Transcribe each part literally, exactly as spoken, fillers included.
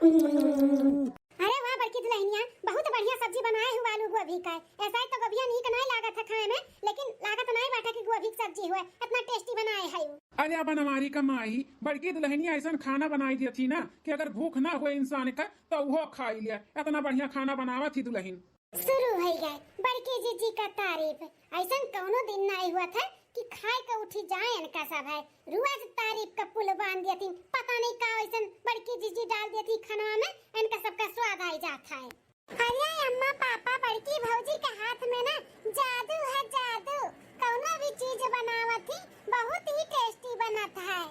अरे वाह बड़की दुलहिनिया, बहुत बढ़िया सब्जी बनाए हू आलू गोभी का। ऐसा ही तो गोभिया नीक नाहीं लागत है खाए में, लेकिन लागत नाहीं बाटे कि गोभी की सब्जी हुए, इतना टेस्टी बनाए है। अरे बनवारी का माई, बड़की दुलहिनिया ऐसन खाना बनाई देती ना कि अगर भूख ना हुए इंसान का तो वो खाई ले। इतना बढ़िया खाना बनावत ही दुलहिन। शुरू होइ गए बड़की जीजी का तारीफ। ऐसन कौनो दिन नाहीं हुआ था कि खाए के उठी जाए इनका सब है। रोज तारीफ का पुल बांध देती। पता नहीं का ऐसन बड़की जीजी डाल देती खाना में, इनका सबका स्वाद आई जात है। अरे अम्मा पापा, बड़की भौजी के हाथ में ना जादू है, जादू। कौनो भी चीज बनावत ही बहुत ही टेस्टी बनत है।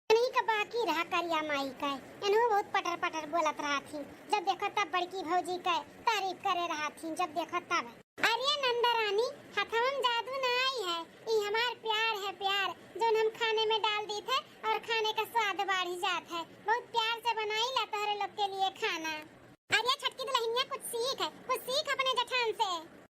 नहीं का बाकी रहा करिया माई का, इन्हों बहुत पटर पटर बोलत रहा थी। जब देखो तब बड़की भौजी का तारीफ करे रहा थी, जब देखो तब। अरे नंदा रानी, हथवा में जादू ना आई है, ई हमार प्यार है, प्यार, जौन हम खाने में डाल देत है और खाने का स्वाद बढ़ जात है। बहुत प्यार से बनाई ला तोहरे लोग के लिए खाना। अरे छोटकी दुलहिनिया, कुछ सीख, कुछ सीख अपने जेठान से।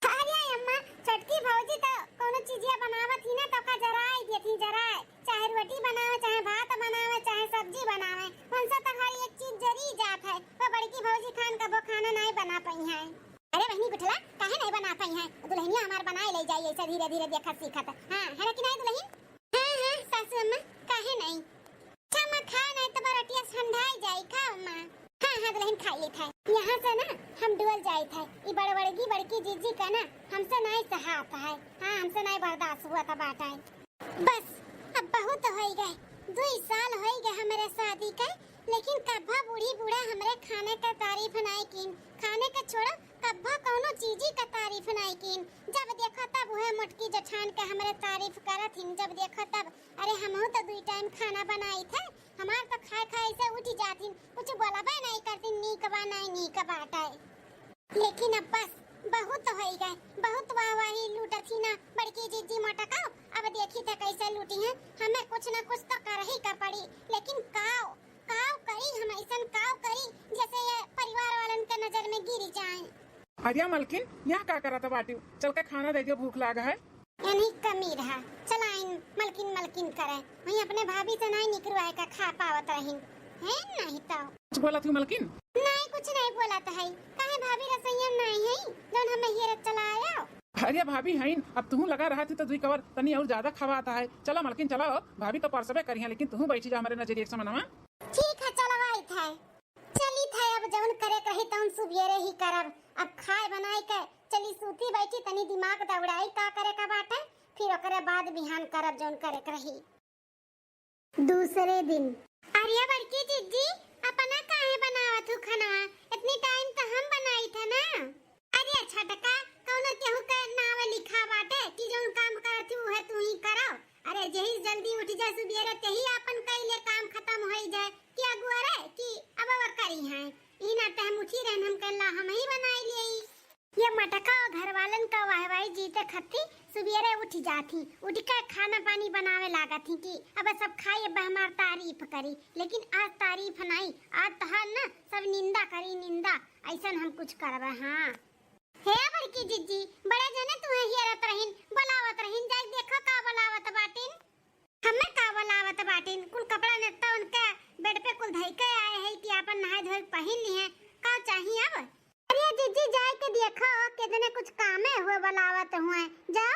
अरे अम्मा, छोटकी भौजी तो कौनो चीजिया बनावत ही ना, तो का जराई देत ही, जराए, चाहे रोटी बनावे, चाहे भात बनावे, चाहे सब्जी बनावे, उनसे तो हर एक चीज जरी जात है। वो बड़की भौजी खान कबो खाना नाहीं बना पइहैं। अरे बहिनी गुठला, काहे नाहीं बना पइहैं? दुलहिनिया हमार बनाए ले जाई ऐसे धीरे धीरे देखत सीखत। हाँ, है ना कि नाहीं दुलहिन? हाँ, हाँ, सासू अम्मा, काहे नाहीं? अच्छा अम्मा, खा नाहीं तो बरटिया ठंडाई जाई, खा अम्मा। हाँ, हाँ, दुलहिन खाई लेत है। यहाँ से ना हम डोल जाइत है। ई बड़बड़गी बड़की जीजी का ना हमसे नाहीं सहात है। हाँ, हमसे नाहीं बर्दाश्त हुआ था बाटा है। बस, अब बहुत होइ गए, दुई साल होइ गए हमरे शादी के, लेकिन कब्बा बूढ़ी बूढ़ा हमरे खाने का तारीफ नाहीं कीन। खाने का छोड़ो, कब्बा कौनो चीजी का तारीफ नाहीं कीन। जब देखो तब उहे मोटकी जेठान के हमरे तारीफ करत हिन, जब देखो तब। अरे हमहू तो दुई टाइम खाना बनाइत है, हमार तो खाए खाए से उठ जात हिन, कुछ बोलबे नाहीं करतिन, नीक बा नाहीं नीक बाटे। लेकिन अब बस, बहुत होइ गए, बहुत वाहवाही लूटत ही ना बड़की जीजी मोटका। अब देखी थे कैसे लूटी हैं, हमें कुछ ना कुछ तो कर ही का पड़ी। लेकिन काव, काव करी हम, ऐसन काव करी जैसे ये परिवार वालन के नजर में गिर जाए। अरे मलकिन, यहाँ का करत बाटू? चल के खाना दे दियो, भूख लाग है। यानी कमी रहा, चलाइन मलकिन मलकिन करे, वहीं अपने भाभी से नाहीं निकरवाए का खा पावत रहिन, है नाहीं तो। कुछ बोलत हूँ मलकिन? नाहीं, कुछ नाहीं बोलत है। काहे भाभी रसोइया नाहीं है, जौन हमें हियर चलायो? अरे भाभी हईन, अब तुहूँ लगा रहा थी तो दुई कवर तनी और ज्यादा खवात है। चला मलकिन, चला, भाभी तो परसबे करी है, लेकिन तुहूँ बैठी जा हमारे नजरिए के समनवा। ठीक है, चलवाई थे। चली थे, अब जौन करे के रही तौन सुबेरे ही करब। अब खाए बनाए के चली सूती बैठी, तनी दिमाग दौड़ाई का करे का बाटे, फिर ओकरे बाद बिहान करब जौन करे के रही। दूसरे दिन। अरे बड़की जीजी, अपना काहे बनावत हूँ खाना? इतनी टाइम तो हम बनाई थे ना। अरे छोटका, कौनो केहू के नाव लिखा बाटे कि जौन काम करत हूँ उहे तू ही करो? अरे जेही जल्दी उठ जाए सुबेरे, तेही आपन कइले काम खत्म होई जाए कि अगुआ रे कि अब वो करी हैं। ई नाते हम उठी रहन, हम कहला हम ही बनाई लेई। ये मटका और घर वालन का वाहवाही जीते खत्ती सुबेरे उठ जात ही, उठ के खाना पानी बनावे लागत ही कि अब सब खाई, अब हमार तारीफ करी। लेकिन आज तारीफ नाहीं, आज तोहार ना सब निंदा करी, निंदा। ऐसन हम कुछ करबे, हाँ। हे बड़की जीजी, बड़े जने तुहे हियरत रहिन, बोलावत रहिन, जाई देखो का बोलावत बाटिन। हमें का बोलावत बाटिन, कुल कपड़ा नेता उनके बेड पे कुल धई के आए हैं कि आपन नहाए धोए पहिन ली हैं, का चाहिए अब? अरे जीजी, जाए के देखो, कितने कुछ कामे हुए बोलावत हुए, जाओ।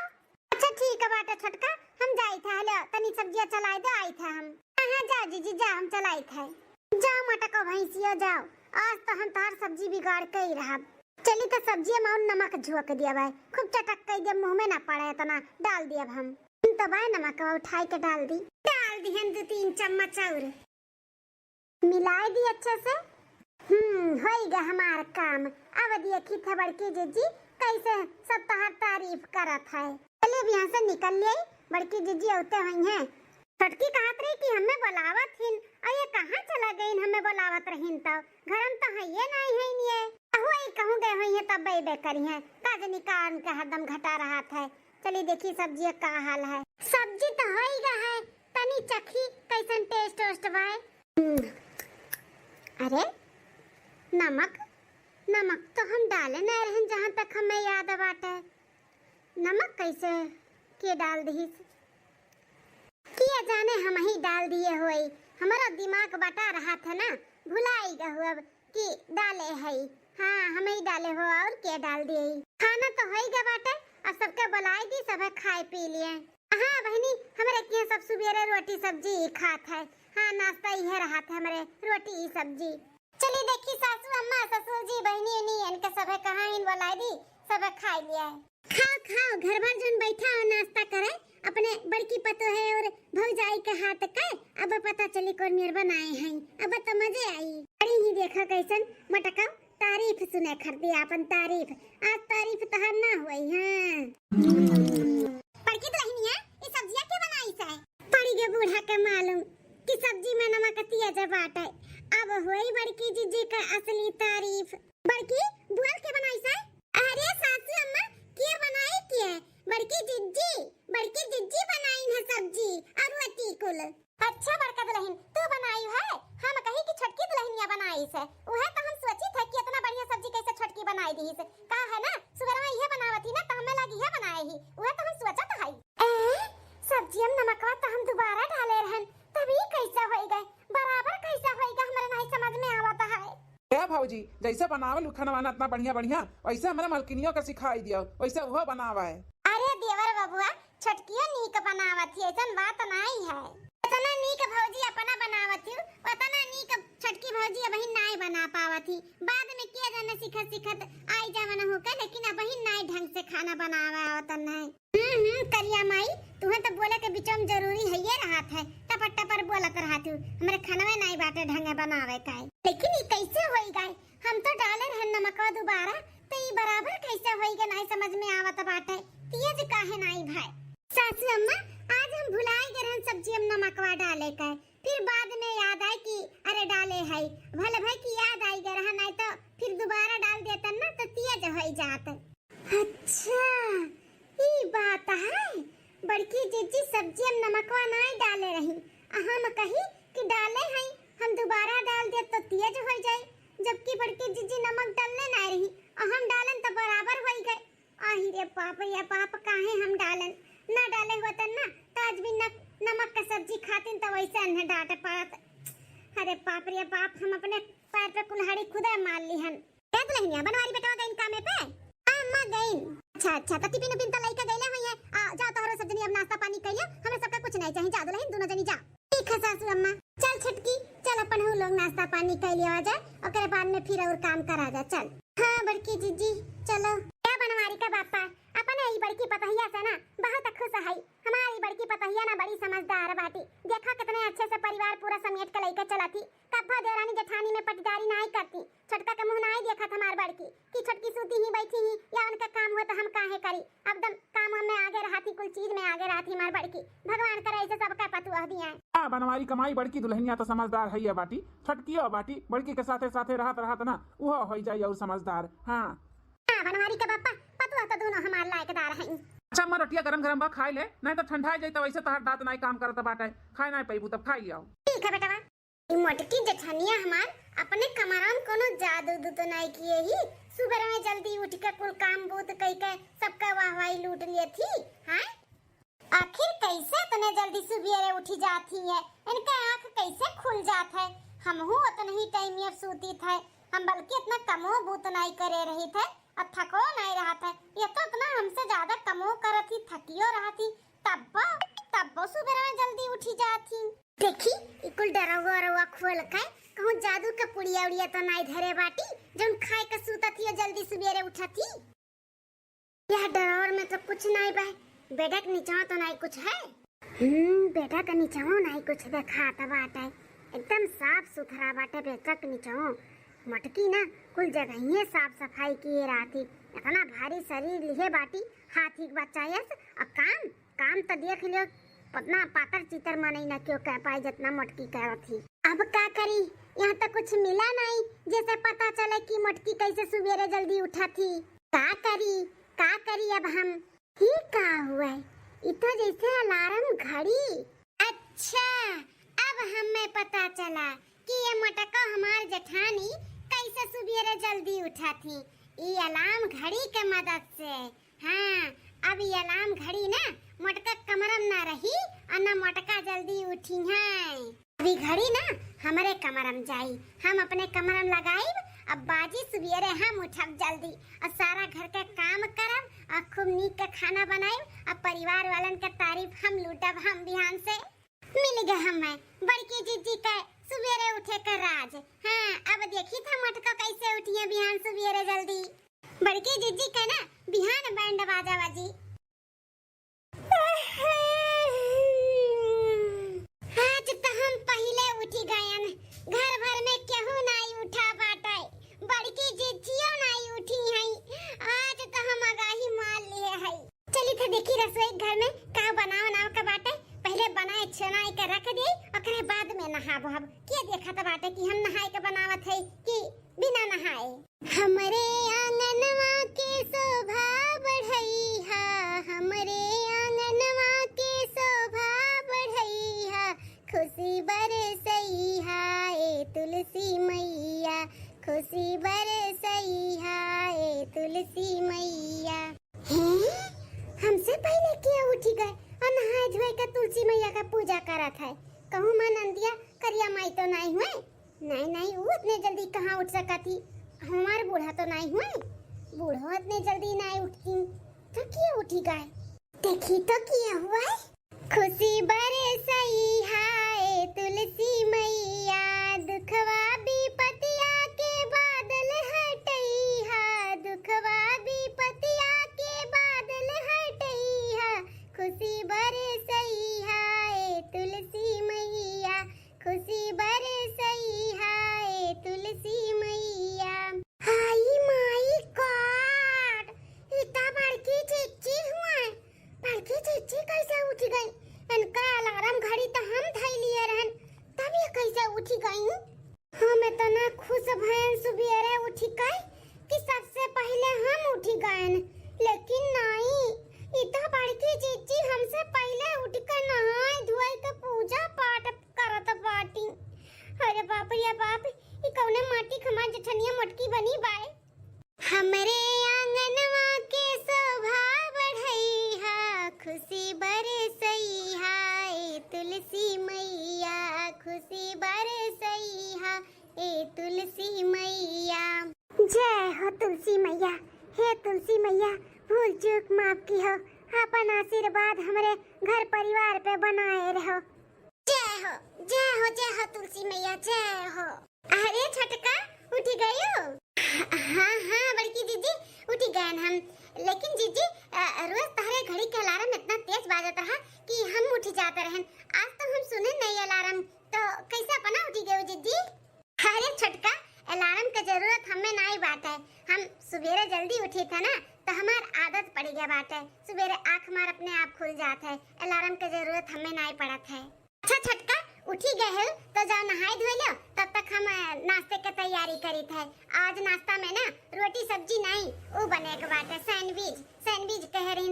अच्छा ठीक है बाटे छोटका, हम जाई था, हेलो, तनी सब्जिया चलाई दे, आई था हम। हाँ, हाँ, जाओ जीजी, जाओ, हम चलाई था। जाओ मटको भैंसिया, जाओ, आज तो हम तोहार सब्जी बिगाड़ के ही रहब। चली तो सब्जिया में और नमक झोंक दिया भाई, खूब चटक के दिया, मुँह में ना पड़े इतना, डाल दिया हम। हम तो भाई नमक उठाई के डाल दी। डाल दिहन दो तीन चम्मच और। मिलाई दी अच्छे से। हम्म, होई गा हमार काम। अब देखी थे बड़की जीजी कैसे सब तोहार तारीफ करत है। चलिए अब यहाँ से निकल लिए, बड़की जीजी औते हुई हैं। छोटकी कहत रही कि हमें बोलावत हिन, और ये कहाँ चला गईन, हमें बोलावत रहिन तो घर में तो है ये नहीं है ये। अहो, ये कहूँ गए हुई हैं तब बेबे करी हैं, का जनी का उनके हरदम घटा रहत है। चली देखी सब्जी का हाल है। सब्जी तो होई गा है, तनी चखी कैसन टेस्ट वेस्ट बाय। हम्म, अरे नमक, नमक तो हम डाले नहीं रहन जहाँ तक हमें याद बाटे। नमक कैसे के डाल दिहिस? किया जाने हम ही डाल दिए होई। हमारा दिमाग बटा रहा था ना, भुलाई गहू अब कि डाले हई। हाँ, हमही डाले हो, और के डाल दिए? खाना तो होई गा बाटे, अब सबके बुलाई दी, सब खाए पी लिए। हाँ बहिनी, हमरे के सब सुबेरे रोटी सब्जी ही खात है। हाँ, नाश्ता इहे रहत है हमरे, रोटी ही सब्जी। चली देखी सासू अम्मा, ससुर जी, बहिनी उनी, इनके सभे कहाँ इन बुलाई दी, सभे खाई लिया है। खाओ, खाओ, घर भर जन बैठा हो नाश्ता करे, अपने बड़की पतोह है और भौजाई के हाथ के, अब पता चली कौन मेर बनाए हैं, अब तो मजे आई। अरे ही देखा कैसन मटका तारीफ सुने खरती आपन तारीफ, आज तारीफ तहार ना होई। हाँ। बड़की दुल्हनिया, ई सब्जिया के बनाई से? पड़ी गे बूढ़ा के मालूम कि सब्जी में नमक तियज बाटे। अब होई बड़की जिज्जी का असली तारीफ। बड़की, बोल के बनाई से? अरे सासू अम्मा, के बनाई के? बड़की जिज्जी, बड़की जिज्जी बनाई है सब्जी और रोटी कुल। अच्छा बड़का दुल्हन, तू बनाई है? हम कही कि छोटकी दुल्हनिया बनाई से। उहे तो हम सोची थे कि इतना बढ़िया सब्जी कैसे छोटकी बनाई दी से। का है ना, सुबह में यह बनावत ही ना, तो हमें लगी है बनाए ही। उहे तो हम सोचत है। ए, सब्जी में नमकवा तो हम दोबारा डाले रहन, तब ई कैसे होई गए, बराबर कैसे होई गए, हमरे नहीं समझ में आवत है। ए भौजी, जैसे बनावल उ खनवा ना इतना बढ़िया बढ़िया, वैसे हमरे मलकिनियों का सिखाई दियो, वैसे उहो बनावे। अरे देवर बबुआ, छोटकियो नीक बनावत ही, ऐसन बात नाई है। इतना नीक भौजी अपना बनावत ही, उतना नीक छोटकी भौजी अबहिन नाई बना पावत ही। बाद में के जाने सिखत सिखत आई जावन होके, लेकिन अबहिन नाई ढंग से खाना बनावे आवत नहीं। हम्म, हम्म, करिया माई, तुहे तो बोले के बिचवा में जरूरी है ये रहत है, टपर टपर बोलत रहत हूँ, हमरे खनवे नाई बाटे ढंगे बनावे का। लेकिन ई कैसे होई गए? हम तो डाले रहन नमकवा दोबारा, तो ई बराबर कैसे होई गए, नाई समझ में आवत बाटे, तेज काहे नाई भाई? सासू अम्मा, आज हम भुलाई गए रहन सब्जी में नमकवा डाले का, फिर बाद में याद आए कि अरे डाले है, भले भाई कि याद आई गए रहन, नाई तो फिर दोबारा डाल देतन ना तो तेज होई जात। अच्छा, ई बात है। बड़की जिज्जी सब्जी में नमकवा नाई डाले रही, आ हम कही कि डाले हई, हम दोबारा डाल दे तो तेज हो जाई, जबकि बड़की जिज्जी नमक डालने नाई रही, आ हम डालन तो बराबर होई गए। आही रे बाप रे बाप, काहे हम डालन, ना डाले होतन ना तो आज भी न, नमक का सब्जी खातिन तो वैसे अन्हे डांटे पड़त। अरे बाप रे बाप, हम अपने पैर पे कुल्हाड़ी खुदे मार लिहन। ए दुल्हनिया, बनवारी बेटवा गइन कामे पे? हाँ, अम्मा गइन। अच्छा, अच्छा, त टिफिन उफिन त लइके गइले होइहैं। आ, जाओ तोहरो सब जनी अब नाश्ता पानी कइलियो, हमें सबका कुछ नहीं चाहिए। जा दुल्हन, दोनों जनी जा। ठीक है सासू अम्मा। चल छोटकी, चल अपन हम लोग नाश्ता पानी कइलियो आ जा, ओकरे बाद में फिर और काम करा जा, चल। हाँ बड़की जिज्जी, चलो। ए बनवारी का बापा, अपने ई बड़की पतहिया से ना बहुत खुश है। हमारी बड़की पतहिया ना बड़ी समझदार बाटी। देखा कितने अच्छे से परिवार पूरा समेट के लइके चलत ही। कब्बो देवरानी जेठानी में पटीदारी नाई करती, छोटका के मुंह नाई देखत हमार बड़की कि छोटकी सूती ही बैठी ही या उनका काम हुआ तो हम काहे करी। अब दम काम में आगे रहती, कुल चीज में आगे रहती हमार बड़की। भगवान करे ऐसे सबका पतुआ दिए। आ बनवारी कमाई बड़की दुल्हनिया तो समझदार है ये बाटी, छोटकियो बाटी, बड़की के साथे साथे रहत रहत ना उहो होई जाई और समझदार। हाँ। हाँ, बनवारी के बापा, पतुआ तो दोनों हमार लायकदार हैं। अच्छा अम्मा, रोटिया गरम गरम बा, खाई ले, नहीं तो ठंडा जाई तो वैसे तोहार दांत नाई काम करत बाटे, खाए नाई पैबू, तब खाई लियाओ। ठीक है बेटवा। ई मोटकी जेठनिया हमार अपने कमरा में कोनो जादू उदू तो नाई किए ही, सुबह में जल्दी उठ के कुल काम बूत कई के सबका वाहवाही लूट लिए थी, हाँ? आखिर कैसे इतने जल्दी सुबेरे उठी जात ही है? इनका आँख कैसे खुल जात है? हमहू उतने ही टाइम में सूती थे, हम बल्कि इतना कमो बूत नाई करे रही थे, और थको नाई रहत है। ये तो इतना हमसे ज्यादा कमो करत ही, थकियो रहत ही, तब्बो, तब्बो सुबेरे में जल्दी उठी जात ही। देखी, ई कुल डरवा रवा खोल के कहूँ जादू के पुड़िया उड़िया तो नाई धरे बाटी, जौन खाए के सूतत ही और जल्दी सुबेरे उठत ही। यह डरावर में तो कुछ नाई बा, बेडक नीचवा तो नाई कुछ है। हम्म, बेडक नीचवा नाई कुछ देखात बाटे, एकदम साफ सुथरा बाटे बेडक नीचवा। मोटकी ना कुल जगहिये साफ सफाई किए रहती, इतना भारी शरीर लिहे बाटी, हाथी के बच्चा यस, और काम, काम तो देख लियो, उतना पातर चीतर मनई ना क्यों कह पाए जितना मोटकी करत ही। अब का करी, यहाँ तो कुछ मिला नहीं, जैसे पता चले कि मोटकी कैसे सुबेरे जल्दी उठत ही। का करी, का करी अब हम? ही का हुआ है? ई तो जैसे अलार्म घड़ी। अच्छा, अब हमें पता चला कि ये मोटका हमार जेठानी कैसे सुबेरे जल्दी उठत ही। ई अलार्म घड़ी के मदद से। हाँ, अब ई अलार्म घड़ी ना मोटका कमरा में ना रही और ना मोटका जल्दी उठी है। अभी घड़ी ना हमरे कमरम जाई, हम अपने कमरम लगाइब। अब बाजी सुबेरे हम उठब जल्दी और सारा घर के काम करब और खूब नीक के खाना बनाइब और परिवार वालन के तारीफ हम लूटब हम बिहान से। मिल गए हमें बड़की जिज्जी के सुबेरे उठे का राज। हाँ, अब देखी था मोटका कैसे उठिए बिहान सुबेरे जल्दी। बड़की जिज्जी का ना बिहान बैंड बाजा बाजी। आज तो हम पहिले उठी गयन, घर भर में केहू नाई उठा बाटे, बड़की जिज्जियो नाई उठी हई। आज तो हम अगाही मार लिए हई। चली तो देखी रसोई घर में का बनाव नाव का बाटे, पहिले बनाए छनाए के रख दे, ओकरे बाद में नहाबो। अब के देखत बाटे कि हम नहाए के बनावत है कि बिना नहाए। हमरे आंगनवा के शोभा बढ़इहा, हमरे आंगनवा के शोभा बढ़इहा, खुशी बरसइहा ए तुलसी मैया, खुशी बरसइहा ए तुलसी मैया। हैं? हमसे पहिले के उठी गए और नहाए धोए के तुलसी मैया का पूजा करत है? कहूँ माँ नंदिया करिया माई तो नाई हुए? नाई, नाई, ऊ अतने जल्दी कहाँ उठ सकत ही? हमार बूढ़ा तो नाई हुए, बूढ़ो अतने जल्दी नाई उठती। तो के उठी गए? देखी तो के हुआ है? खुशी बरसइहा ए तुलसी मैया, दुखवा विपतिया के बादल हटइहा, दुखवा विपतिया के बादल हटइहा, खुशी बरसइहा ए तुलसी मैया, खुशी बरसइहा ए तुलसी मैया। हाय माय गॉड, ई त बड़की जिज्जी हुए। बड़की जिज्जी कैसे उठ गई? इनका अलार्म घड़ी त हम धई लिए रहन, तब ये कैसे उठ गई? हम इतना खुश भयन सुबेरे उठ गए कि सबसे पहले हम उठ गए, लेकिन नहीं, ई त बड़की जिज्जी हमसे पहले उठ के नहाए धोए के पूजा पाठ करत बाटी। अरे बाप रे बाप, ई कौने माटी क हमार जेठनिया मोटकी बनी बाय। हमरे आंगनवा के शोभा बढ़इहा, खुशी बरसइहा ए तुलसी मैया, खुशी बरसइहा ए तुलसी मैया। जय हो तुलसी मैया, हे तुलसी मैया, भूल चूक माफ किहो, आपन आशीर्वाद हमरे घर परिवार पे बनाए रहो। जय हो, जय हो, जय हो तुलसी मैया, जय हो। अरे छोटका, उठी गयो? हाँ, हाँ, बड़की जिज्जी, उठी गयन हम। लेकिन जिज्जी, अ, रोज तहरे घड़ी के अलार्म इतना तेज बाजत रहा कि हम उठी जात रहन। आज तो हम सुने नहीं अलार्म, तो कैसे अपना उठी गयो जिज्जी? अरे छोटका, अलार्म के जरूरत हमें नाई बाटे। हम सुबेरे जल्दी उठी थे ना, तो हमार आदत पड़ गया बाटे। सुबेरे आँख हमार अपने आप खुल जात है, अलार्म के जरूरत हमें नाई पड़त है। अच्छा छोटका, उठी गए हो तो जाओ नहाए धोए लो, तब तक हम, अ, नाश्ते के तैयारी करी थे। आज नाश्ता में ना रोटी सब्जी नाई, ऊ बने के बाटे सैंडविच, सैंडविच कह रही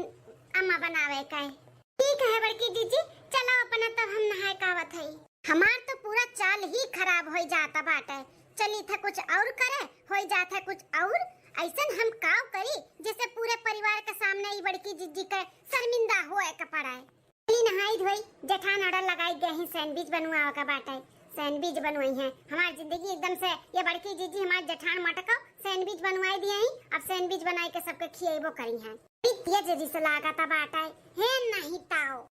अम्मा बनावे का है। ठीक है बड़की जिज्जी, चलो अपना तब हम नहाए का आवत हई। हमार तो पूरा चाल ही खराब होई जाता बाटे। चली था कुछ और करे, होई जात है कुछ और। ऐसन हम काव करी जैसे पूरे परिवार के सामने ई बड़की जिज्जी के शर्मिंदा होए के पड़े। चली नहाई धोई, जेठान order लगाई गए हैं, सैंडविच बनवावे का बाटे, सैंडविच बनवाई हैं। हमार जिंदगी एकदम से, ये बड़की जिज्जी हमार जेठान मटको सैंडविच बनवाई दिए हैं, अब सैंडविच बनाई के सबके खिएबो करी हैं। ये जरी से लागता बाटे, हे नहीं ताओ।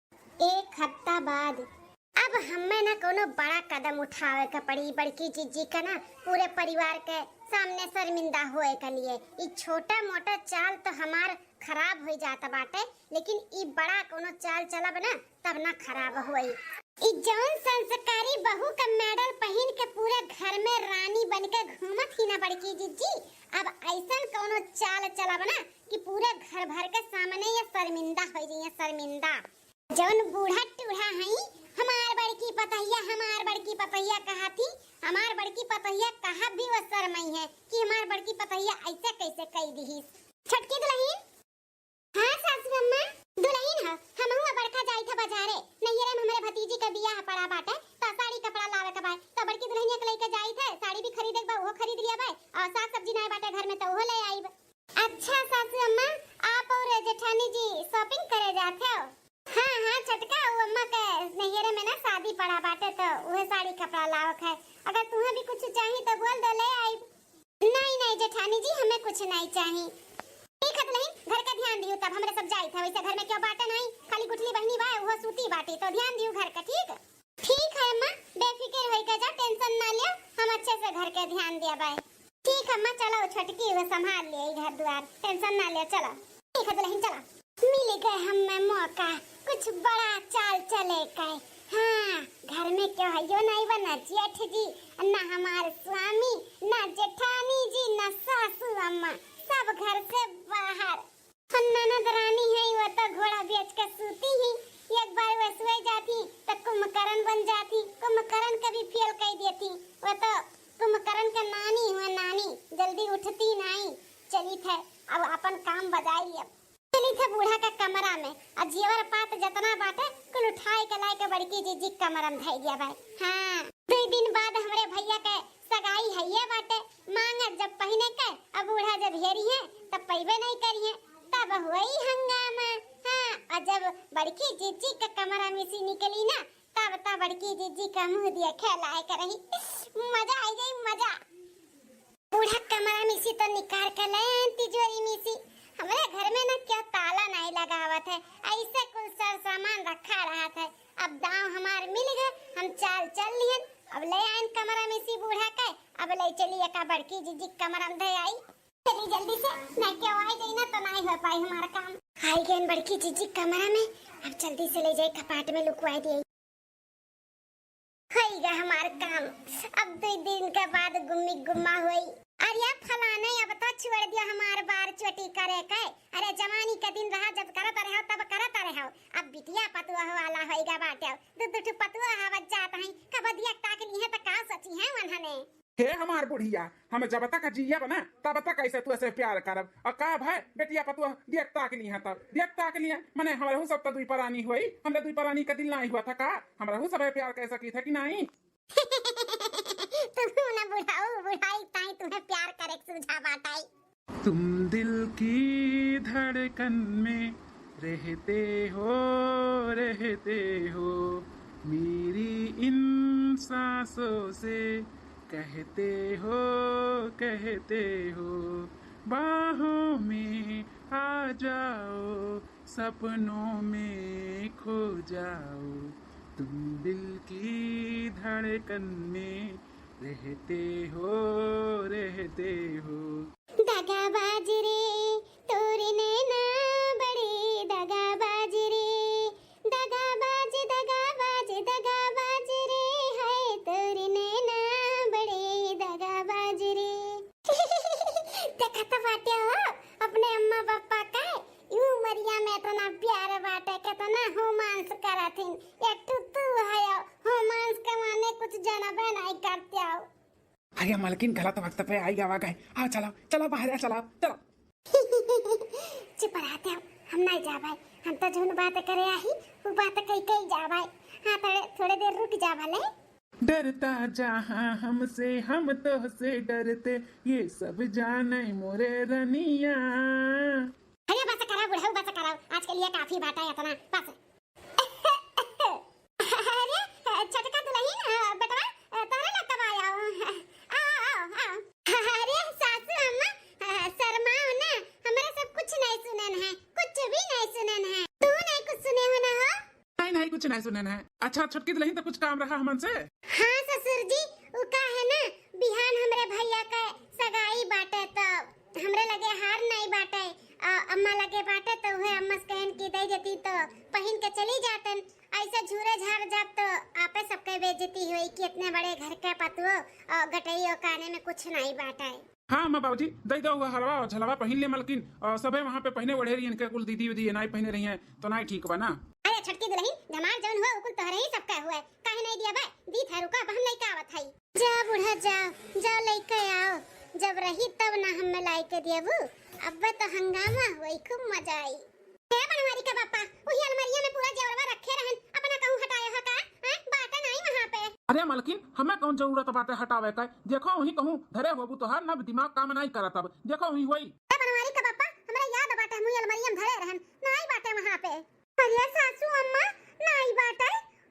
एक हफ्ता बाद। अब हमें ना कोनो बड़ा कदम उठावे के पड़ी, बड़की जिज्जी के ना पूरे परिवार के सामने शर्मिंदा होए के लिए। ई छोटा मोटा चाल तो हमार खराब हो जाता बाटे, लेकिन ई बड़ा कोनो चाल चलब ना, तब ना खराब होई। ई जौन संस्कारी बहू का मेडल पहिन के पूरे घर में रानी बन के घूमत ही ना बड़की जिज्जी, अब ऐसन कोनो चाल चलब ना कि पूरे घर भर के सामने ये शर्मिंदा हो जाइए, शर्मिंदा। जौन बूढ़ा टूढ़ा हई, "हमार बड़की पतहिया, हमार बड़की पतहिया" कहा थी, हमार बड़की पतहिया कहा भी वो शर्मई है कि हमार बड़की पतहिया ऐसे कैसे कई दिहिस। छोटकी दुलहिन, हाँ सासू अम्मा। दुलहिन ह, हमहू बड़का जाई था बाजारे, नैहरे में हमरे भतीजी के बियाह पड़ा बाटे, तो साड़ी कपड़ा लावे के बाय, तो बड़की दुलहिनिया के लेके जाई थे, साड़ी भी खरीदे के बा, उहो खरीद लिया बाय, और साग सब्जी नाय बाटे घर में, तो उहो ले आईब। अच्छा सासू अम्मा, आप और जेठानी जी shopping करे जात हो? हाँ, हाँ, छोटका, वो अम्मा के नैहरे में ना शादी पड़ा बाटे, तो उहे साड़ी कपड़ा लावक है। अगर तुम्हें भी कुछ चाही तो बोल दो, ले आई। नहीं, नहीं जेठानी जी, हमें कुछ नहीं चाही। ठीक है दुलहिन, घर का ध्यान दियो, तब हमरे सब जाइत है। वैसे घर में क्यों बाटे नहीं, खाली गुठली बहनी बा, वो सूती बाटी, तो ध्यान दियो घर का, ठीक? ठीक है अम्मा, बेफिक्र होई के जा, tension ना लियो, हम अच्छे से घर के ध्यान दिया बाय। ठीक है अम्मा, चलो छोटकी वो संभाल ले घर द्वार, tension ना लियो, चलो। ठीक है दुलहिन, चलो। मिल गए हमें मौका, कुछ बड़ा चाल चले के। हाँ, घर में क्यों है यो नहीं बना जेठ जी, ना हमारे स्वामी, ना जेठानी जी, ना सासू अम्मा, सब घर से बाहर। हम ननद रानी है, वो तो घोड़ा बेच के सूती ही। एक बार वो सोए जाती तो कुंभकर्ण बन जाती, कुंभकर्ण के भी फेल कर देती। वो तो कुंभकर्ण के नानी हुए, नानी जल्दी उठती नहीं। चली थे अब अपन काम बजाई अब। चली थे बूढ़ा का कमरा में, और जेवर पात जतना बाटे कुल उठाए के लाए के बड़की जीजी के कमरा में धई दिया बाय। हाँ, दो दिन बाद हमरे भैया के सगाई है ये बाटे, मांगत जब पहिने के, अब बूढ़ा जब हेरी है तब पैबे नहीं करी है, तब हुई हंगामा। हाँ, और जब बड़की जीजी का कमरा में से निकली ना, तब तब बड़की जीजी का मुंह दिया खेलाए करही। मजा आई जाई, मजा। बूढ़ा कमरा में से तो निकाल के ले आन तिजोरी में से। हमरे घर में ना क्यों ताला नहीं लगावत है, ऐसे कुल सर सामान रखा रहत है। अब दांव हमार मिल गए, हम चाल चल लिहन। अब ले आइन कमरा में से बूढ़ा के, अब ले चली एका बड़की जीजी के कमरा में धे आई। चली जल्दी से, नहीं क्यों आई जाई ना तो नहीं हो पाई हमार काम। आई गए बड़की जीजी के कमरा में, अब जल्दी से ले जाए कपाट में लुकवाई दिए। होई गा हमार काम। अब दो दिन के बाद गुम्मी गुम्मा होई। अरे फलाने, अब तो छोड़ दिया हमार बार चोटी करे के। अरे जवानी के दिन रहा जब करत रहो तब करत रहो। अब बिटिया पतुआ वाला होई गा बाटे। दू दू ठो पतुआ आवत जात हैं। कब दिया ताक ली है तो का सोची है उन्होंने? हे हमार बुढ़िया, हम जब तक जियब ना तब तक ऐसे तू से प्यार करब। और का भाई बेटिया पतुआ दिया ताक ली है तब दिया ताक ली है। मने हमरहू सब तो दुई परानी होई, हमरा दुई परानी का दिल नहीं हुआ था का? हमरहू सब प्यार कर सकी था कि नहीं? तुम ना बुढ़ाऊ, बुढ़ाई ताई तुम्हें प्यार करे के सुझाव बाटाई। तुम दिल की धड़कन में रहते हो, रहते हो, मेरी इन सांसों से कहते हो, कहते हो, बाहों में आ जाओ, सपनों में खो जाओ, तुम दिल की धड़कन में रहते हो, रहते हो। दगाबाज रे तोरे नैना बड़े दगाबाज रे, दगाबाज, दगाबाज, दगाबाज रे, हाय तोरे नैना बड़े दगाबाज रे। देखत बाटे हो अपने अम्मा पापा का, ई उमरिया में इतना प्यार बाटे, कितना रोमांस करत हिन। एक ठो तू है, रोमांस के माने कुछ जानबे नहीं करते हो। अरे मलकिन, गलत वक्त पे आई गवा गए। आओ चलो, चलो बाहर आ, चलो, चलो। चुप रहते हो, हम नहीं जाबे। हम तो जौन बात करे आई, वो बात कही कही जाबे। हाँ, थोड़े, थोड़े देर रुक जाबे ले। डरता जहाँ हमसे, हम तोहसे डरते, ये सब जाने मोरे रनिया। अरे बस कराओ बुढ़ऊ, बस कराओ, आज के लिए काफी बात है इतना, बस। अरे छोटका दुलहिन, बेटवा, तोहरे लग कब आया हो? आओ, आओ, आओ। अरे सासू अम्मा, शर्माओ ना, हमरा सब कुछ नहीं सुनन है, कुछ भी नहीं सुनन है। तू नहीं कुछ सुने हो ना हो? नहीं, नहीं, कुछ नहीं सुनन है। अच्छा छोटकी दुलहिन, तो कुछ काम रहा हमन से? हाँ ससुर जी, उ का है ना, बिहान हमरे भैया का सगाई बाटे, तो हमरे लगे हार नहीं बाटे, अ, अम्मा लगे बाटे, तो उहे अम्मा से कहन की दे देती तो पहिन के चली जातन। ऐसे झूरे झार जाब तो आपे सबके बेइज्जती होई कि इतने बड़े घर के पतुओ और गटई और काने में कुछ नहीं बाटे। हाँ अम्मा बाबूजी, दे दो वो हरवा और झलवा पहिन ले मलकिन, और सबे वहाँ पे पहिने ओढ़े रही, इनके कुल दीदी उदी ये नहीं पहिने रही हैं, तो नहीं ठीक बा ना। अरे छोटकी दुलहिन, धमार जौन हुआ, उ कुल तोहरे ही सबका हुआ, काहे नहीं दिया बा? दी था, रुका, अब हम लइका आवत हई। जा बूढ़ा जा, जा लइका आओ, जब रही तब ना हमें लाइके दियाबू, अब्बे तो हंगामा होई, खूब मजा आई। हे बनवारी का बापा, वही अलमारिया में पूरा जेवरवा रखे रहन, अपना कहूँ हटाए हो का? हैं? बाटे नहीं वहाँ पे। अरे मलकिन, हमें कौन जरूरत बाटे हटावे का? देखो वही कहूँ धरे होबू, तोहार ना दिमाग काम नहीं करत अब। देखो वही होई। हे बनवारी का बापा, हमरा याद बाटे, मुई अलमारिया में धरे रहन, नहीं बाटे वहाँ पे। अरे सासू अम्मा, नाई बाटे।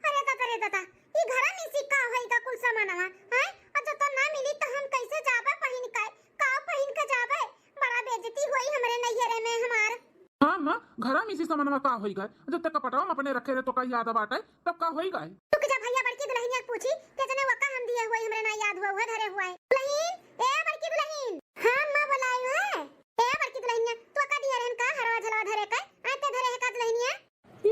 अरे दादा रे दादा, ई घरा में से का होई का कुल सामानवा, हैं? और जब तो ना मिली तो हम कैसे जाबे पहिन के? का पहिन के जाबे? बड़ा बेइज्जती होई हमरे नैहरे में हमार। हाँ माँ, घरा में से सामानवा का होई गए? जब तक कपटवा में अपने रखे रहे तो का याद बाटे, तब का होई गए? रुक जा भैया, बड़की दुल्हनिया के पूछी, के जने वका हम दिए हुए, हमरे ना याद हुआ, उहे धरे हुए। दुल्हन, ए बड़की दुल्हन। हाँ माँ, बोलायु है। ए बड़की दुल्हनिया, तू का दिए रहन का हरवा झलवा धरे के? आते धरे है का दुल्हनिया?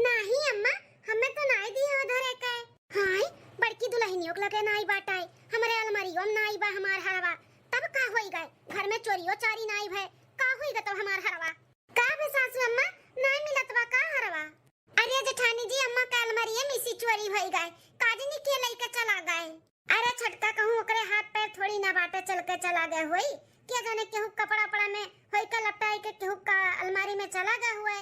नाही अम्मा, हमें तो नाई दी हो धरे के। हाय, बड़की दुल्हनियों के लगे नाई बाटे, हमरे अलमारियों में नाई बा हमार हरवा। तब का होई गए? घर में चोरियो चारी नाई भय, का होई गए तब हमार हरवा? का बे सासू अम्मा, नाई मिलत बा का हरवा? अरे जेठानी जी, अम्मा के अलमारिये में से चोरी होई गए, काजनी के लइके चला गए। अरे छोटका कहूँ ओकरे हाथ पैर थोड़ी ना बाटे, चल के चला गए होई। के जाने केहू कपड़ा उपड़ा में होई के लपटाई के केहू का अलमारी में चला गए हुए।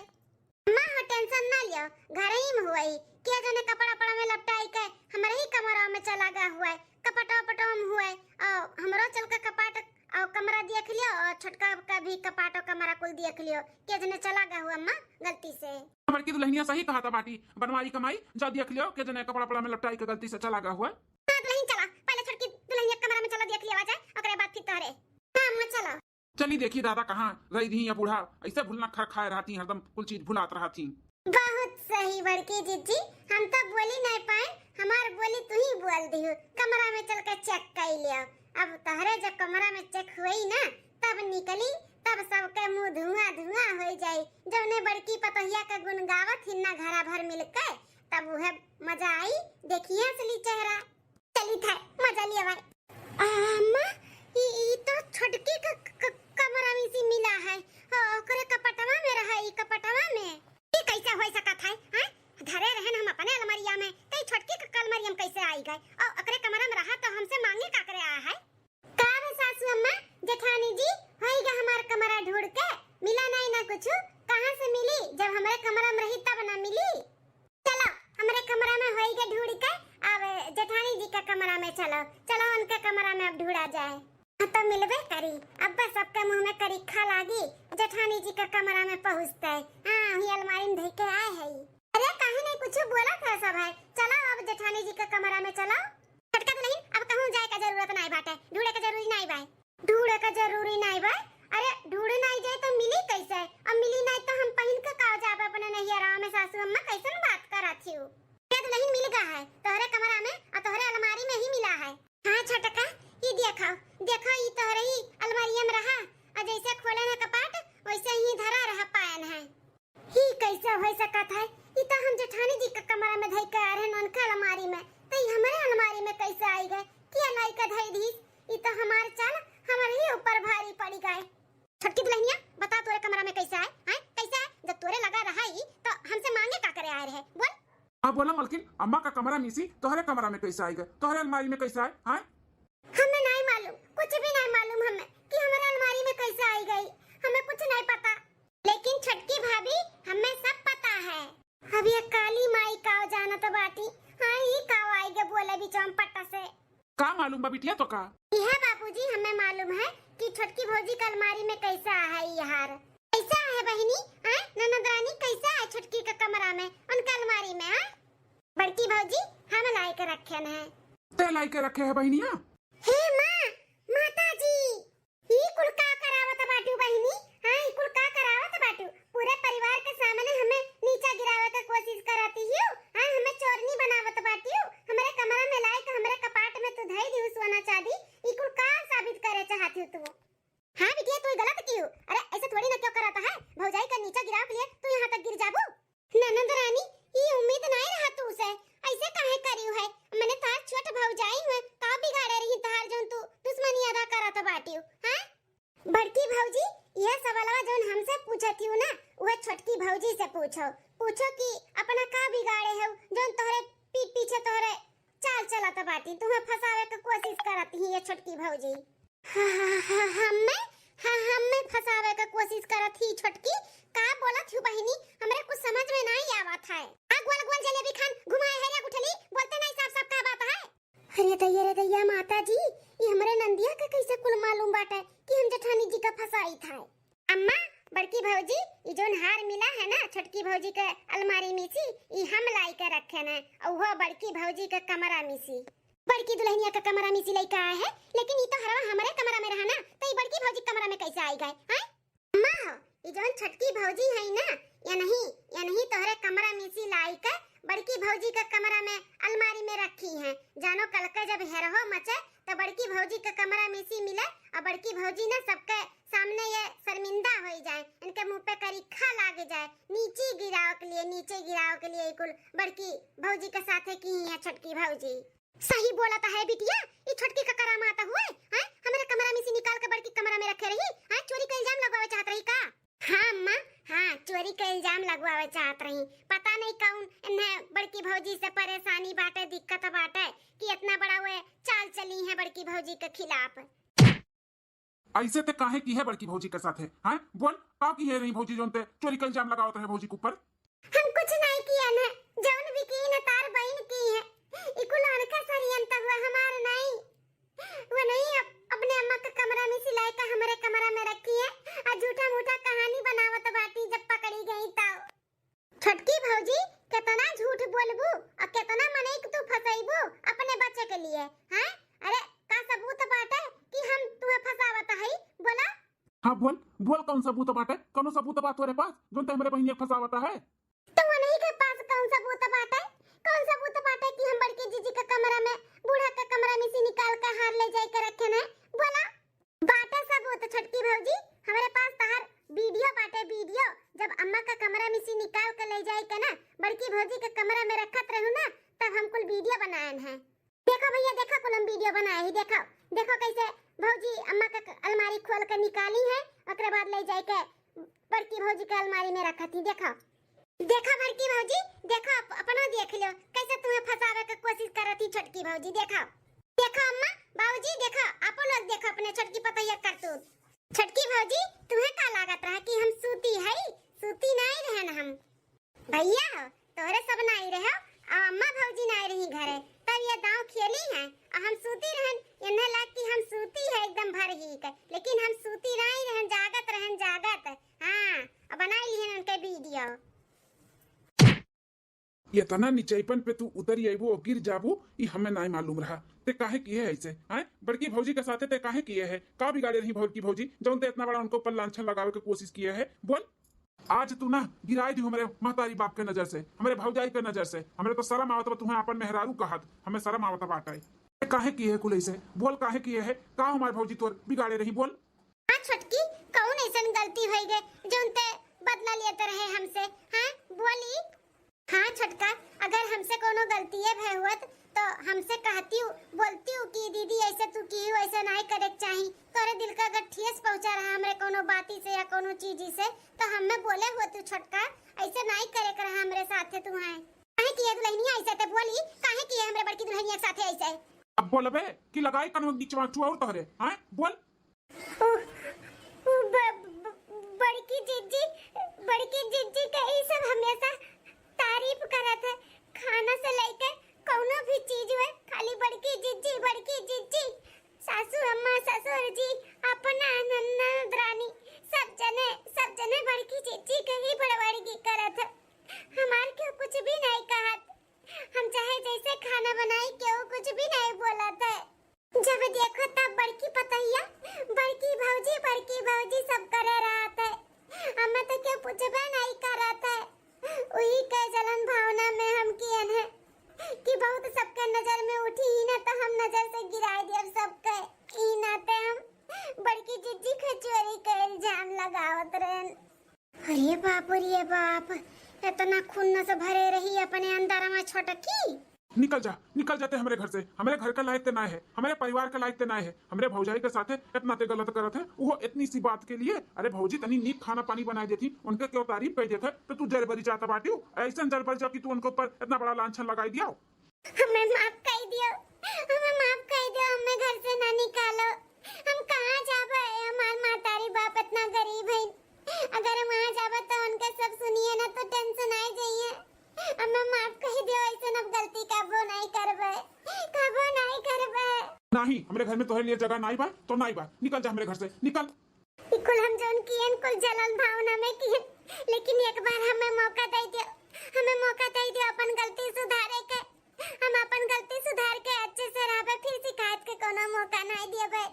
अम्मा हो tension ना लियो, घर ही में हुए। के जाने कपड़ा उपड़ा में लपटाई के हमरे ही कमरा में चला गए हुए, कपटवा उपटवा में हुए। और हमरो चल के कपाट और कमरा देख लियो और छोटका का भी कपाट और कमरा कुल देख लियो। के जाने चला गए हुए अम्मा गलती से। बड़की दुल्हनिया सही कहा था बाटी, बनवाई कमाई, जा देख लियो, के जाने कपड़ा उपड़ा में लपटाई के गलती से चला गए हुए। हाँ दुल्हन चला, पहले छोटकी दुल्हनिया के कमरा में चला देख लिया जाए, ओकरे बाद फिर तोहरे। हाँ अम्मा चलो। चली देखी दादा कहाँ रही दी या बूढ़ा, ऐसे भूलना खर खाए रहती, हरदम कुल चीज भुलात रहती। बहुत सही बड़की जीजी, हम तो बोली नहीं पाए, हमार बोली तू ही बोल दिहु। कमरा में चल के check कर लियो। अब तोहरे जब कमरा में check हुई ना, तब निकली, तब सबके मुंह धुआं धुआं हो जाई। जौने बड़की पतोहिया के गुण गावत हिन्ना घरा भर मिलके, तब उहे मजा आई, देखिए असली चेहरा। चली थे, मजा लिया भाई। अम्मा, ई, ई तो छोटकी क, क, कमरा में से मिला है। ओ, ओकरे कपटवा में रहा, ई कपटवा में। ई कैसे होई सकत है, हैं? धरे रहन हम अपने अलमारिया में, तो ई छोटकी क अलमारिया में कैसे आई गए? और ओकरे कमरा में रहा तो हमसे मांगे का करे आया है? का बे सासू अम्मा, जेठानी जी, होई गए हमार कमरा ढूंढ के? मिला नहीं ना कुछ, कहाँ से मिली? जब हमरे कमरा में रही तब ना मिली। चलो, हमरे कमरा में होई गए ढूंढ के, अब जेठानी जी के कमरा में चलो, चलो उनके कमरा में अब ढूंढा जाए। हाँ, तो मिलबे करी, अब बस सबके मुंह में करिखा लागी, जेठानी जी के कमरा में पहुँचते। हाँ, वही अलमारी में धई के आए है। अरे, काहे नहीं कुछ बोला था सब है, चलो अब जेठानी जी के कमरा में चलो। छोटका दुल्हन, अब कहूँ जाए का जरूरत नहीं बाटे, ढूंढे का जरूरी नहीं बाय। ढूंढे का जरूरी नहीं बाय? अरे, ढूंढे नहीं जाए तो मिली कैसे? अब मिली नहीं तो हम पहिन के का जाबे अपने नैहरा में? सासू अम्मा कैसन बात करत हियो? अरे दुल्हन, मिल गा है तोहरे कमरा में, और तोहरे अलमारी में ही मिला है। हाँ छोटका, ई देखो, देखो ई तोहरे ही अलमारिया में रहा, और जैसे खोले न कपाट वैसे ही धरा रहा पायन है। ही कैसे हो सकत है? ई तो हम जेठानी जी के कमरा में धई के आ रहन उनके अलमारी में, तो ई हमरे अलमारी में कैसे आई गए? के लाई के धई दीस? ई तो हमार चाल हमरे ही ऊपर भारी पड़ी गए। छोटकी दुल्हनिया, बता तोरे कमरा में कैसे आए? हैं? कैसे आए? जब तोरे लगा रहा ही तो हमसे मांगे का करे आए रहे? बोल। हाँ बोला मलकिन, अम्मा का कमरा में से तोहरे कमरा में कैसे आई गए? तोहरे अलमारी में कैसे आए? हैं? हमें नहीं मालूम, कुछ भी नहीं मालूम हमें कि हमारे अलमारी में कैसे आई गई, हमें कुछ नहीं पता। लेकिन छोटकी भाभी, हमें सब पता है। अब ये काली माई काव जानत बाटी। हाँ, ई काव आई गे बोले बीच में पट से। का मालूम बा बिटिया तो का? यह बाबूजी, हमें मालूम है कि छोटकी भौजी के अलमारी में कैसा है ये हार। कैसा है बहिनी? आए ननद रानी, कैसा है छोटकी के कमरा में, उनका अलमारी में? आए बड़की भौजी, हम लाई के रखे हैं। ते लाई के रखे है बहिनिया? हे माँ, माता जी, ई कुल का करावत बाटू बहिनी? हाँ, ई कुल का करावत बाटू? पूरे परिवार के सामने हमें नीचा गिरावे के कोशिश करत हियो। हाँ, हमें चोरनी बनावत बाटियो। हमरे कमरा में लाए के हमरे कपाट में तू धई दियो सोना चांदी। ई कुल का साबित करे चाहत हियो तू? हाँ बिटिया, तू गलत कियो। अरे, ऐसे थोड़ी ना क्यों करत है? भौजाई का नीचा गिराव के लिए तू यहाँ तक गिर जाबू? ननद रानी, ई उम्मीद नाय रहा तू से। ऐसे काहे करियो है? मने तार छोट भौजाई हुए, का बिगाड़े रही तार जौन तू दुश्मनी अदा करत बाटियो, हाँ? बड़की भौजी, यह सवालवा जौन हमसे पूछत हियो ना, वह छोटकी भौजी से पूछो। पूछो कि अपना का बिगाड़े हो, जौन तोहरे पीठ पीछे तोहरे चाल चलत बाटी, तुम्हें फंसावे के कोशिश करत ही ये छोटकी भौजी। हाँ, हाँ, हाँ, हमें, हाँ, हमें फंसावे के कोशिश करत ही छोटकी। का बोलत हूँ बहिनी, हमरे कुछ समझ में नहीं आवत है। आ गोल गोल जलेबी खान घुमाए है रे गुठली, बोलते नहीं साफ साफ का बात है। अरे दैया रे दैया माता जी, ये हमरे नंदिया के कैसे कुल मालूम बाटे कि हम जेठानी जी का फंसाई था। अम्मा, बड़की भौजी, ई जौन हार मिला है ना छोटकी भौजी के अलमारी में सी, ई हम लाई के रखे हैं, और वो बड़की भौजी के कमरा में सी। बड़की दुल्हनिया के कमरा में सी लइके आए हैं, लेकिन ई तो हरवा हमरे कमरा में रहा ना, तो ई बड़की भौजी के कमरा में कैसे आई गए हैं? अम्मा हो, ई जौन छोटकी भौजी है ना, ये नहीं, ये नहीं तोहरे कमरा में सी लाई के बड़की भौजी के कमरा में अलमारी में रखी हैं। जानो कल के जब हेरहो मचे तो बड़की भौजी के कमरा में सी मिले और बड़की भौजी ना सबके सामने ये शर्मिंदा हो जाए, इनके मुंह पे करिखा लाग जाए, नीचे गिराव के लिए, नीचे गिराव के लिए कुल बड़की भौजी के साथे की है छोटकी भौजी। सही बोलत है बिटिया, ई छोटकी का करामात हुए, हैं? हमरे कमरा में से निकाल के बड़की कमरा में रखे रही, हैं? चोरी का इल्जाम लगवावे चाहत रही का? हाँ अम्मा, हाँ, चोरी का इल्जाम लगवावे चाहत रही। पता नहीं कौन इन्हें बड़की भौजी से परेशानी बाटे, दिक्कत बाटे कि इतना बड़ा वे चाल चली है बड़की भौजी के खिलाफ। ऐसे ते काहे की है बड़की भौजी के साथे? हैं? बोल, का की है रही भौजी जौन ते चोरी का इल्जाम लगावत रहे भौजी के ऊपर? हम कुछ नहीं किए न, जौन भी की न तार बहिन की है। ई कुल उनका षड्यंत्र हुआ, हमार नहीं। वो नहीं अप-, अपने अम्मा के कमरा में से लाई के हमरे कमरा में रखी है और झूठा मूठा कहानी बनावत बाटी जब पकड़ी गई तब। छोटकी भौजी, कितना झूठ बोलबू और कितना मनई के तू फंसैबू अपने बचे के लिए, हैं? अरे, का सबूत बाटे कि हम तुहे फंसावत हई? बोला। हाँ, बोल, बोल, कौन सबूत बाटे? कौनो सबूत बा तोरे पास, जौन ते हमरे बहिनिया के फंसावत है? तो उन्हीं के पास कौन सबूत बाटे? कौन सबूत बाटे कि हम बड़की जीजी के कमरा में, बूढ़ा के कमरा में से निकाल के हार ले जाए के रखे हैं? बोला। बाटे सबूत छोटकी भौजी, हमरे पास तहार वीडियो बाटे, वीडियो। जब अम्मा का कमरा में से निकाल के ले जाए के ना बड़की भौजी के कमरा में रखत रहू ना, तब हम कुल वीडियो बनाएन हैं। देखो भैया, देखो कुल हम वीडियो बनाए ही, देखो, देखो कैसे भौजी अम्मा का क-, अलमारी खोल के निकाली है, ओकरे बाद ले जाए के बड़की भौजी के अलमारी में रखत ही। देखो, देखो बड़की भौजी, देखो अप-, अपनो देख लो कैसे तुम्हें फंसावे के कोशिश करत ही छोटकी भौजी। देखो, देखो अम्मा, बाबूजी, देखो, अपन लोग देखो अपने छोटकी पतोहिया करतूत। छोटकी भौजी, तुम्हें का लागत रहा कि हम सूती है? सूती नहीं रहन हम। भैया हो, तोहरे सब नाई रहे, आ अम्मा भौजी नाई रही घरे, तब ये दांव खेली हैं, आ हम सूती रहन, इन्हें लाग कि हम सूती है एकदम भर ही के, लेकिन हम सूती नाई रहन, जागत रहन, जागत। हाँ, अब बनाई लिहन उनके वीडियो। इतना निचैपन पे तू उतरी अइबू और गिर जाबू, ई हमें नाई मालूम रहा। ते काहे किए है ऐसे? हैं? बड़की भौजी के साथे ते काहे किए है? का बिगाड़े रही बड़की भौजी, जौन ते इतना बड़ा उनको ऊपर लांछन लगावे के कोशिश किए है? बोल। आज तू ना गिराई दी हमरे महतारी बाप के नजर से, हमरे भौजाई के नजर से। हमरे तो शर्म आवत बा तुम्हें आपन मेहरारू कहत, हमें शर्म आवत बाटे। ते काहे किए है कुल ऐसे? बोल काहे किए है? का हमार भौजी तोर बिगाड़े रही? बोल। हाँ छोटकी, कौन ऐसन गलती होई गए जौन ते बदला लेते रहे हमसे? हाँ बोली। हाँ छोटका, अगर हमसे कोनो गलतिये भय होत तो हमसे कहतिउ, बोलतिउ कि दीदी ऐसे तू किहू, ऐसे नाई करे के चाही। तोरे दिल का अगर ठेस पहुँचा रहा हमरे कोनो बाती से या कोनो चीजी से तो हमें बोले होतू छोटका, ऐसे नाई करे के रहा हमरे साथे तुहें। काहे किए दुल्हनिया ऐसे ते बोली, काहे किए हमरे बड़की दुल्हनिया के साथे ऐसे? अब बोलबे कि लगाई कनवा के बीचवा चुआउर तोहरे, हाँ बोल। उ, उ ब-, ब-, बड़की जिज्जी, बड़की जिज्जी के ई सब हमेशा तारीफ करत है। खाना से लेके कौनो भी चीज हुए, खाली बड़की जिज्जी, बड़की जिज्जी। सासू अम्मा, ससुर जी, अपना ननद रानी, सब जने, सब जने बड़की जिज्जी के ही बड़बड़गी करत है। हमार क्यों कुछ भी नहीं कहत, हम चाहे जैसे खाना बनाई, क्यों कुछ भी नहीं बोलत है। जब देखो तब बड़की पतोहिया, बड़की भौजी, बड़की भौजी सब करे रहत है। हमें तो क्यों पूछबे नहीं करत है। उही के जलन भावना में हम कियन है कि बहुत सबके नजर में उठी ही ना तो हम नजर से गिराए दियब सबके। ई नाते हम बड़की जिज्जी के चोरी के इल्जाम लगावत रहन। अरे बाप रे बाप, इतना खून से भरे रही अपने अंदर में छोटकी। निकल जा, निकल जा ते हमरे घर से। हमरे घर के लायक ते नाय है, हमरे परिवार के लायक ते नाय है। हमरे भौजाई के साथे इतना ते गलत करत है, वो इतनी सी बात के लिए। अरे भौजी, तनी नीक खाना पानी बनाई देती, उनके क्यों तारीफ कर देत है, तो तू जर बरी जाता बाटियो, ऐसन जर बरी जा कि तू उनके ऊपर इतना बड़ा लांछन लगाई दिया। हमें माफ कर दियो, हमें माफ कर दियो, हमें घर से ना निकालो। हम कहाँ जाबे? हमार महतारी बाप इतना गरीब है, अगर हम वहाँ जाबे तो उनके सब सुनिए ना तो टेंशन आ जाइए। हमें माफ कर दियो, ऐसे अब गलती कबो नहीं करबे, कबो नहीं करबे। नहीं, हमरे घर में तोहरे लिए जगह नहीं बा, तो नहीं बा, निकल जा हमरे घर से, निकल। ई कुल हम जौन कियन, कुल जलन भावना में कियन, लेकिन एक बार हमें मौका दे दियो, हमें मौका दे दियो अपन गलती सुधारे के। हम अपन गलती सुधार के अच्छे से रहबे, फिर शिकायत के कोनो मौका नहीं देबे।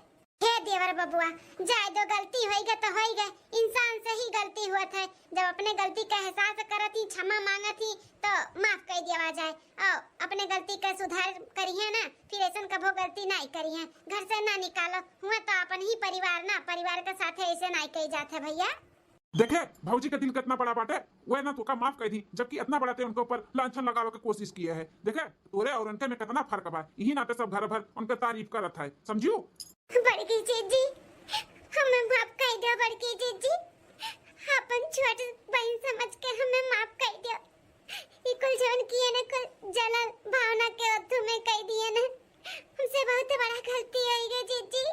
हे देवर बबुआ, जाए दो, गलती होई गए तो होई गए, इंसान से ही गलती हुआ है। जब अपने गलती का एहसास करत ही, क्षमा मांगत ही, तो माफ कर दिया जाए। और अपने गलती का सुधार करिए ना, फिर ऐसन कभो गलती नहीं करिए। घर से ना निकालो, हुआ तो अपन ही परिवार ना, परिवार के साथ ऐसे नहीं कही जात है भैया। देखे, भौजी के दिल कितना बड़ा बाटे, वह ना तोका माफ कर दी, जबकि इतना बड़ा ते उनके ऊपर लांछन लगावे के कोशिश किए है। देखे, तोरे और उनके में कितना फर्क बा, यही नाते सब घर भर उनके तारीफ करत है, समझियो? बड़की जीजी, हमें माफ कर दो बड़की जीजी, अपन छोट बहन समझ के हमें माफ कर दो। ई कुल जौन किए न, कुल जलन भावना के ओथू में कह दिए न, हमसे बहुत बड़ा गलती हो गई जीजी,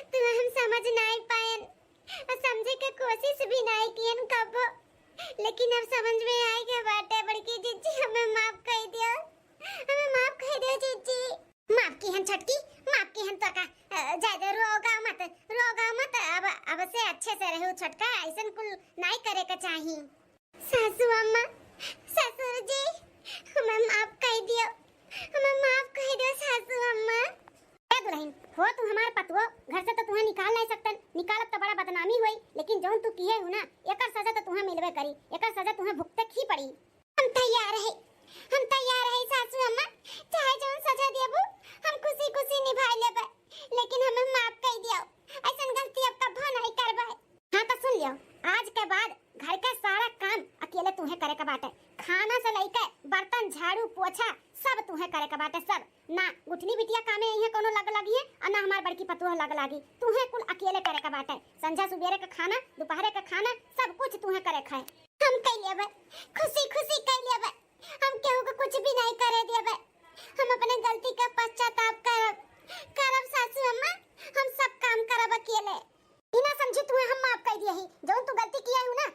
तुम्हें हम समझ नहीं पाए। और समझे के कोशिश भी नाई कियन कबो, लेकिन अब समझ में आए के बाटे बड़की जीजी, हमें माफ कर दियो, हमें माफ कर दियो जीजी। माफ किहन छोटकी, माफ किहन तो का, अ, ज्यादा रोगा मत, रोगा मत। अब, अब से अच्छे से रहू छोटका, ऐसन कुल नाई करे के चाही। सासू अम्मा, ससुर जी, हमें माफ कर दियो, हमें माफ कर दियो सासू अम्मा। ए दुल्हन, हो तू हमार पतुओ, घर से तो तुहें निकाल नहीं सकतन, निकालब तो बड़ा बदनामी होई, लेकिन जौन तू किहे हु ना, एकर सजा तो तुहें मिलबे करी, एकर सजा तुहें भुगते ही पड़ी। हम तैयार है, हम तैयार है सासू अम्मा, चाहे जौन सजा देबू, हम खुशी खुशी निभाई लेबे, लेकिन हमें माफ कर दियो, ऐसन गलती अब कभो नहीं करबे। हाँ तो सुन लियो, आज के बाद घर के सारा काम अकेले तुहें करे के बाटे, खाना से लेके बर्तन, झाड़ू, पोछा सब तुहें करे के बाटे, सब। ना गुठनी बिटिया कामे अइहें कोनो लग लगिहें, और ना हमार बड़की पतोह लग लागी। तुहें कुल अकेले करे के बाटे। संझा सुबेरे के खाना, दोपहरे के खाना, सब कुछ तुहें करे खाए। हम कई लेबे, खुशी खुशी कई लेबे। हम केहू के कुछ भी नहीं करे देबे। हम अपने गलती के पश्चाताप करब, करब सासू अम्मा, हम सब काम करब अकेले। ई ना समझी तुहें हम माफ कर दिए ही, जौन तू गलती किया हूँ ना,